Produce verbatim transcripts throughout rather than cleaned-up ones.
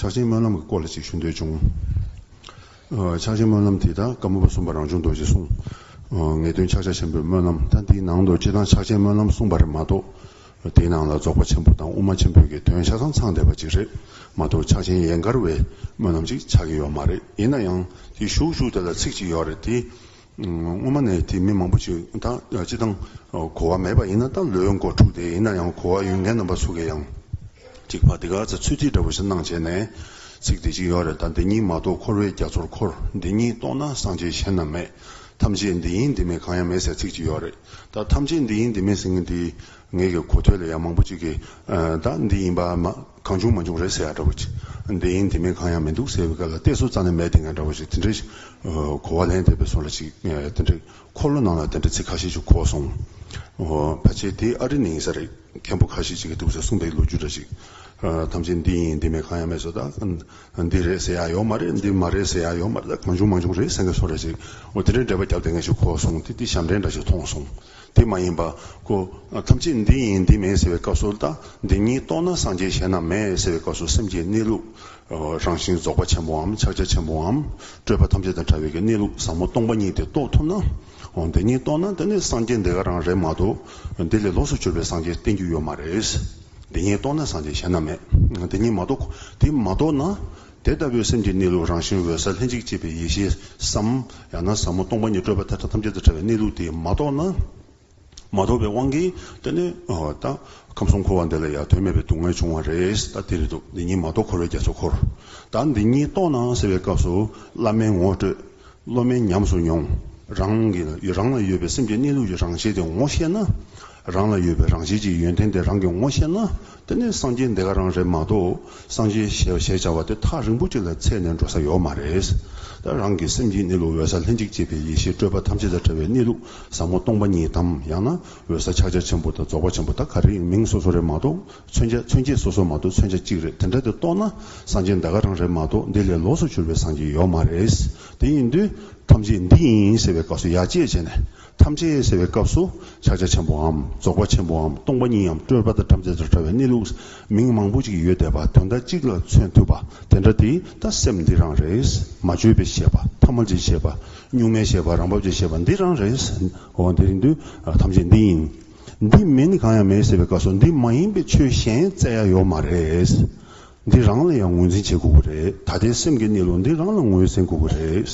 ཕྱག་ཆེན་སྨོན་ལམ་གྱི་སྐོར་ལ་ཅིག་ཞུ་འདོད་བྱུང་། ཨ། ཕྱག་ཆེན་སྨོན་ལམ་དེ་ད་ཀརྨ་པ་གསུམ་པ་རང་བྱུང་རྡོ་རྗེས་གསུངས། ཨ། ངེས་དོན་ཕྱག་རྒྱ་ཆེན་པོའི་སྨོན་ལམ། ད་འདིའི་ནང་དུ་སྤྱིར་བཏང་ཕྱག་ཆེན་སྨོན་ལམ་གསུངས་པ་རེད་མ་གཏོགས། དེའི་ནང་ལ་རྫོགས་པ་ཆེན་པོ་དང་དབུ་མ་ཆེན་པོའི་གི་དོན་ཆ་ཚང་ཚང་བསྡད་པ་ཅིག་རེད་མ་གཏོགས། ཕྱག་ཆེན་ཡན་གར་བའི་སྨོན་ལམ་ཅིག་ཆགས་ཀྱི་ཡོད་མ་རེད། ཡིན་ན་ཡང་དེ་གཞུག་གཞུག་དེ་ལ་ཚིག་ཅིག་ཡོད་རེད་དེ། སྔོན་མ་ནས་དེ་མི་མང་པོ་ཞིག་ད་སྤྱིར་བཏང་གོ་བ་མེད་པ་ཡིན་ན། ད་ལོའི་འགོ་དྲུག་དེ་ཡིན་ན་ཡང་གོ་བ་ཡོད་མཁན་རྣམ་པ་ཚོ་གིས་ཡང་ཅིག་ཕར་དེ་ག་ཚོད་ཚོད་རྩིས་འདྲ་པོ་ཞིག་གནང་བྱས་ནས། ཚིག་དེ་ཅིག་ཡོད་རེད། ད་འདི་ཉིད་མ་རྟོགས་འཁོར་བའི་རྒྱ་མཚོར་འཁོར། འདི་ཉིད་རྟོགས་ན་སངས་རྒྱས་གཞན་ན་མེད། ཐམས་ཅད་འདི་ཡིན་འདི་མིན་གང་ཡང་མེད་ཟེར་ཚིག་ཅིག་ཡོད་རེད། ད་ཐམས་ཅད་འདི་ཡིན་འདི་མིན་ཟེར་མཁན་དེ་ངེད་ཀྱི་གོ་ཐོས་ལ་ཡང་མང་པོ་ཅིག་གིས། ཨ། ད་འདི་ཡིན་པ་མ། གང་བྱུང་མ་བྱུང་རེད་ཟེར་ཡ་འདྲ་པོ་ཅིག་འདི་ཡིན་འདི་མིན་གང་ཡང་མི་འདུག་ཟེར་བའི་སྐབས་ལ་གཏད་སོ་རྩ་ནས་མེད་དེ་ངན་འདྲ་པོ་ཅིག་དེ་འདྲའི་གོ་བ་ལེན་བསྡད་པའི་བཟོ་འདྲ་ཅིག་དེ་འདྲའི་འཁོར་ལོ་ནང་ལ་དེ་འདྲའི་ཚིག་ཁ་ཤས་ཅིག་གོ་སོང་། ཨོ། ཕལ་ཆེར་དེ་ཨ་རི་ནས་ཡིན་ས་རེད། མཁན་པོ་ཁ་ཤས་ཅིག་གིས་འདུག་ཟེར་གསུངས་པའི་ལོ་རྒྱུས་འདྲ་ཅིག་ཨ། ཐམས་ཅད་འདི་ཡིན་འདི་མིན་གང་ཡང་མེད་ཟེར། ད་འདི་རེད་ཟེར་ཡ་ཡོད་མ་རེད། འདི་མ་རེད་ཟེར་ཡ་ཡོད་མ་རེད། ད་གང་བྱུང་མ་བྱུང་རེད་ཟེར་མཁན་བཟོ་འདྲ་ཅིག་འོ། དེ་འདྲའི་འགྲེལ་པ་རྒྱབ་བསྡད་མཁན་ཞིག་གོ་སོང་། དེ་དེ་ཞབས་འདྲེན་འདྲ་ཞིག་མཐོང་སོང་། དེ་མ་ཡིན་པ་ཁོ། ཨ། ཐམས་ཅད་འདི་ཡིན་འདི་མིན་ཟེར་བའི་སྐབས་སུ། ད་འདི་ཉིད་རྟོགས་ན་སངས་རྒྱས་གཞན་ན་མེད་ཟེར་བའི་སྐབས་སུ། སེམས་ཀྱི་གནས་ལུགས། ཨ། རང་བཞིན་རྫོགས་པ་ཆེན་པོའམ་ཕྱག་རྒྱ་ཆེན་པོའམ་སྤྲོས་པ་ཐམས་ཅད་དང་བྲལ་བའི་གི་གནས་ལུགས་ཟབ་མོ་སྟོང་པ་ཉིད་དེ་རྟོགས་ཐུབ་ན། འོ། འདི་ཉིད་རྟོགས་ན་དེ་ནི་སངས་རྒྱས་འདི་ག་རང་རེད་མ་གཏོགས། འདི་ལས་ལོགས་སུ་གྱུར་པའི་སངས་རྒྱས་བསྟན་རྒྱུ་ཡོད་མ་རེད། འདི་ཉིད་རྟོགས་ན་སངས་རྒྱས་གཞན་ན་མེད། དེ་ཉིད་མ་རྟོགས། དེ་མ་རྟོགས་ན། དེ་ལྟ་བུའི་སེམས་ཀྱི་གནས་ལུགས་རང་བཞིན་འོད་གསལ་ལྷན་ཅིག་སྐྱེས་པའི་ཡེ་ཤེས་སམ། ཡང་ན་ཟབ་མོ་སྟོང་པ་ཉིད་སྤྲོས་པ་མཐའ་ཐམས་ཅད་དང་བྲལ་བའི་གནས་ལུགས་དེ་མ་རྟོགས་ན། མ་རྟོགས་པའི་དབང་གིས་དེ་ནི། ཨོ། ད་ཁམས་གསུམ་འཁོར་བ་འདི་ལ་ཡང་དོན་མེད་པའི་སྡུག་བསྔལ་བྱུང་བ་རེད། ད་དེ་རེད་འདུག་འདི་ཉིད་མ་རྟོགས་འཁོར་བའི་རྒྱ་མཚོར་འཁོར། ད་འདི་ཉིད་རྟོགས་ན་ཟེར་བའི་སྐབས་སུ། བླ་མའི་ངོ་སྤྲོད། སློབ་མའི་ཉམས་སུ་མྱོང་། རང་གི་རང་ལ་ཡོད་པའི་སེམས་ཀྱི་གནས་ལུགས་ཀྱི་རང་བཞིན་དེ་ངོ་ཤེས་ན། རང་ལ་ཡོད་པའི་རང་བཞིན་གྱི་ཡོན་ཏན་དེ་རང་གིས་ངོ་ཤེས་ན། དེ་ནི་སངས་རྒྱས་འདི་ག་རང་རེད་མ་གཏོགས། སངས་རྒྱས་ཞེས་ཞེས་བྱ་བ་དེ་ཐག་རིང་པོ་ཅིག་ལ་ཚད་ནས་འགྲོ་ས་ཡོད་མ་རེད། ད་རང་གི་སེམས་ཀྱི་གནས་ལུགས་འོད་གསལ་ལྷན་ཅིག་སྐྱེས་པའི་ཡེ་ཤེས་སྤྲོས་པ་ཐམས་ཅད་དང་བྲལ་བའི་གནས་ལུགས་ཟབ་མོ་སྟོང་པ་ཉིད་དམ། ཡང་ན་འོད་གསལ་ཕྱག་རྒྱ་ཆེན་པོ་དང་རྫོགས་པ་ཆེན་པོ། ད་ག་རེ་ཡིན་མིང་སོ་སོ་རེད་མ་གཏོགས། མཚོན་བྱ། མཚོན་བྱེད་སོ་སོ་མ་གཏོགས་མཚོན་བྱ་གཅིག་རེད། དེ་འདྲ་དེ་རྟོགས་ན་སངས་རྒྱས་འདི་ག་རང་རེད་མ་གཏོགས། འདི་ལས་ལོགས་སུ་གྱུར་པའི་སངས་རྒྱས་ཡོད་མ་རེད། དེ་ཡིན་དུས་ཐམས་ཅད་འདི་ཡིན་ཟེར་བའི་སྐབས་སུ་ཡར་བཅད་བྱས་ནས། ཐམས་ཅད་ཟེར་བའི་སྐབས་སུ་ཕྱག་རྒྱ་ཆེན་པོའམ་རྫོགས་པ་ཆེན་པོའམ་སྟོང་པ་ཉིད་ཡམ་སྤྲོས་པ་དང་ཐམས་ཅད་དང་བྲལ་བའི་གནས་ལུགས་མིང་མང་པོ་ཅིག་ཡོད་བསྡད་པ། དོན་དག་གཅིག་ལ་མཚོན་ཐུབ་པ་དེ་འདྲ་དེ་ད་སེམས་འདི་རང་རེད། མ་བཅོས་པའི་ཤེས་པ། ཐ་མལ་གྱི་ཤེས་པ། གཉུག་མའི་ཤེས་པ། རང་བབས་ཀྱི་ཤེས་པ་འདི་རང་རེད། འོ། དེ་ཡིན་དུས་ཐམས་ཅད་འདི་ཡིན། འདི་མིན་གང་ཡང་མེད་ཟེར་བའི་སྐབས་སུ་འདི་མ་ཡིན་པའི་ཆོས་གཞན་བཙལ་ཡ་ཡོད་མ་རེད། འདི་རང་ལ་ཡང་ངོས་འཛིན་བྱེད་དགོས་ཀྱི་རེད། ད་ལྟའི་སེམས་ཀྱི་གནས་ལུགས་འདི་རང་ལ་ངོས་འཛིན་དགོས་ཀྱི་རེད།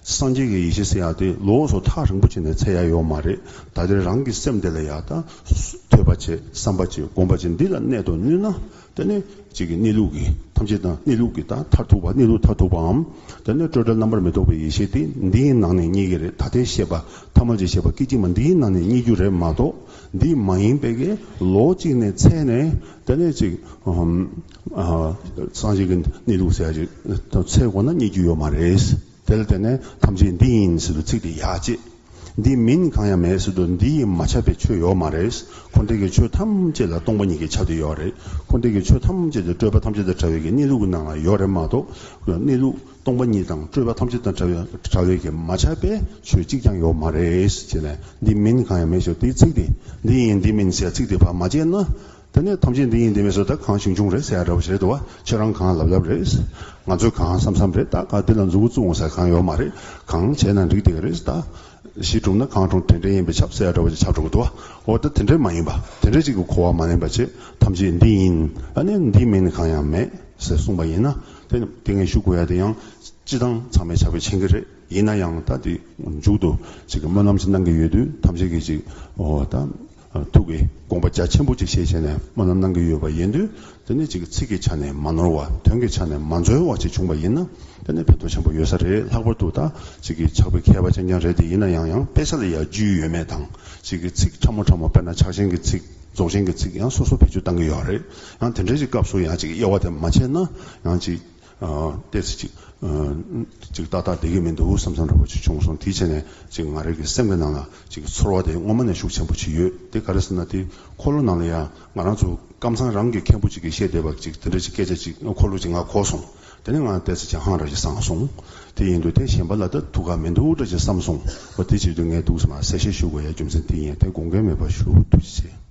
སངས་རྒྱས་ཀྱི་ཡེ་ཤེས་ཟེར་ཡ་དེ་ལོགས་སུ་ཐག་རིང་པོ་བྱས་ནས་འཚོལ་ཡ་ཡོད་མ་རེད། ད་ལྟའི་རང་གི་སེམས་དེ་ལ་ཡ་ད་ཐོས་པ་བྱེད། བསམ་པ་བྱེད། སྒོམ་པ་བྱེད། འདི་ལ་གནད་དུ་བསྣུན་ན། དེ་ནི་གཅིག་གི་གནས་ལུགས་ཀྱི་ཐམས་ཅད་དང་། གནས་ལུགས་ཀྱི་ད་མཐར་ཐུག་པ། གནས་ལུགས་མཐར་ཐུག་པའམ། དེ་ནི་སྤྲོས་བྲལ་རྣམ་པར་མི་རྟོག་པའི་ཡེ་ཤེས་དེ་འདིའི་ནང་ནས་རྙེད་ཀྱི་རེད། ད་ལྟའི་ཤེས་པ། ཐ་མལ་གྱི་ཤེས་པ་སྐད་ཅིག་མ་འདིའི་ནང་ནས་རྙེད་རྒྱུ་རེད་མ་གཏོགས། འདི་མ་ཡིན་པའི་གི་ལོགས་གཅིག་ནས་འཚོལ་ནས། དེ་ནས་ཅིག་ཨ། སངས་རྒྱས་ཀྱི་གནས་ལུགས་ཟེར་ཡ་ཅིག་འཚོལ་དགོས་ན་རྙེད་རྒྱུ་ཡོད་མ་རེད། དེ་ལ་བརྟེན་ནས་ཐམས་ཅད་འདི་ཡིན་ཟེར་དུས་ཚིག་དེ་ཡར་བཅད། འདི་མིན་གང་ཡང་མེད་ཟེར་དུས་འདི་ཡིས་མ་ཁྱབ་པའི་ཆོས་ཡོད་མ་རེད། འཁོར་འདས་ཀྱི་ཆོས་ཐམས་ཅད་ལ་སྟོང་པ་ཉིད་ཀྱིས་ཁྱབ་བསྡད་ཡོད་རེད། འཁོར་འདས་ཀྱི་ཆོས་ཐམས་ཅད་དེ་སྤྲོས་པ་ཐམས་ཅད་དང་བྲལ་བའི་གི་གནས་ལུགས་ཀྱི་ནང་ལ་ཡོད་རེད་མ་གཏོགས། གནས་ལུགས་སྟོང་པ་ཉིད་དང་སྤྲོས་པ་ཐམས་ཅད་དང་བྲལ་བའི། བྲལ་བའི་གི་མ་ཁྱབ་པའི་ཆོས་གཅིག་ཀྱང་ཡོད་མ་རེད་ཅེས་ནས། འདི་མིན་གང་ཡང་མེད་ཞེས་དེའི་ཚིག་དེ། འདི་ཡིན་འདི་མིན་ཟེར་ཚིག་དེ་ཕར་མ་བཅད་ན། དེ་ནས་ཐམས་ཅད་འདི་ཡིན་འདི་མིན་ཟེར། ད་གང་བྱུང་བྱུང་རེད་ཟེར་ཡ་འདྲ་བོ་ཞིག་རེད་འདུག་བ། ཁྱོད་རང་གང་ལབ་ལབ་རེད། ང་ཚོས་གང་བསམ་བསམ་རེད། ད་ག་འདི་ལ་མཛུབ་གུ་བཙུགས་འོང་ཟེར་གང་ཡོད་མ་རེད། གང་བྱས་ན་འགྲིག་བསྡད་ཀྱི་རེད། ད་གཞི་གྲུབ་ན་གང་གྲུབ་དྲན་དྲན་ཡིན་པས་ཁྱབ་ཟེར་ཡ་འདྲ་བོ་ཞིག་ཆགས་འགྲོ་གི་འདུག་བ། འོ། ད་དེ་འདྲས་མ་ཡིན་པ། དེ་འདྲས་ཅིག་གི་གོ་བ་མ་ལེན་པ་བྱས། ཐམས་ཅད་འདི་ཡིན། ཨ་ནི་འདི་མིན་གང་ཡང་མེད་ཟེར་གསུངས་པ་ཡིན་ན། དེ་དེ་ངས་ཞུ་དགོས་ཡ་དེ་ཡང་སྤྱི་བཏང་ཚང་མས་ཕྱག་དཔེ་མཁྱེན་གྱི་རེད། ཡིན་ན་ཡང་ད་དེ་མཇུག་ཏུ་ཅིག་གི་སྨོན་ལམ་ཞིག་གནང་གི་ཡོད་དུས། ཐམས་ཅད་ཀྱིས་ཅིག་འོ། ད་ཐུགས་ཀྱི་དགོངས་པ་རྒྱ་ཆེན་པོ་ཅིག་བཞེས་བྱས་ནས་སྨོན་ལམ་གནང་གི་ཡོད་པ་ཡིན་དུས། དེ་ནི་ཅིག་ཚིག་གི་ཆ་ནས་མ་ནོར་བ། དོན་གྱི་ཆ་ནས་མ་འཛོལ་བ་ཅིག་བྱུང་བ་ཡིན་ན། དེ་ནི་ཕན་ཐོགས་ཆེན་པོ་ཡོད་ས་རེད། ལྷག་པར་དུ་ད་ཅིག་གི་ཕྱག་དཔེ་མཁས་པ་རྐྱང་རྐྱང་རེད་དེ། ཡིན་ན་ཡང་ཡང་དཔེ་ཆ་ལ་ཡ་རྒྱུས་ཡོད་མེད་དང་། ཅིག་གི་ཚིག་ཕྲ་མོ་ཕྲ་མོ། དཔེར་ན་ཕྱག་ཆེན་གྱི་ཚིག་རྫོགས་ཆེན་གྱི་ཚིག་ཡང་སོ་སོ་བེད་སྤྱོད་བཏང་གི་ཡོད་རེད། ཡང་དེ་འདྲའི་ཅིག་སྐབས་སུ་ཡང་ཅིག་དབྱེ་བ་དེ་མ་ཕྱེ་ན། ཡང་ཅིག་ཨ། ཏོག་ཙམ་ཅིག་ཨ། ཅིག་ཏག་ཏག་བསྡད་ཀྱི་མི་འདུག་བསམ་བསམ་འདྲ་པོ་ཅིག་བྱུང་སོང་། དེའི་ཆ་ནས་ཅིག་ང་རང་གི་སེམས་ཀྱི་ནང་ལ་ཅིག་ཚོར་བ་དེ་སྔོན་མ་ནས་ཤུགས་ཆེན་པོ་ཅིག་ཡོད། དེ་ག་རེ་ཟེར་ན། དེ་འཁོར་ལོ་ནང་ལ་ཡང་ང་རང་ཚོ་ཀམ་ཚང་རང་གི་མཁན་པོ་ཅིག་གིས་བཤད་བསྡད་པ་ཅིག་དེ་འདྲ་ཅིག་སྐད་ཆ་ཅིག་འཁོར་ལོ་ཅིག་ང་གོ་སོང་། དེ་ནས་ང་ཏོག་ཙམ་ཅིག་ཧང་འདྲ་ཅིག་སངས་སོང་། དེ་ཡིན་དུས་དེ་གཞན་པ་ལ་ད་ཐུག་ག་མི་འདུག་འདྲ་ཅིག་བསམ་སོང་། འོ། དེ་བྱེད་དུས་ངས་འདུག་སེ་མར་གསལ་བཤད་ཞུ་དགོས་ཡ་རྒྱུ་མཚན་དེ་ཡིན། དེ་དགོངས་འགལ་མེད་པ་ཞུ། ཐུགས་རྗེ་ཆེ།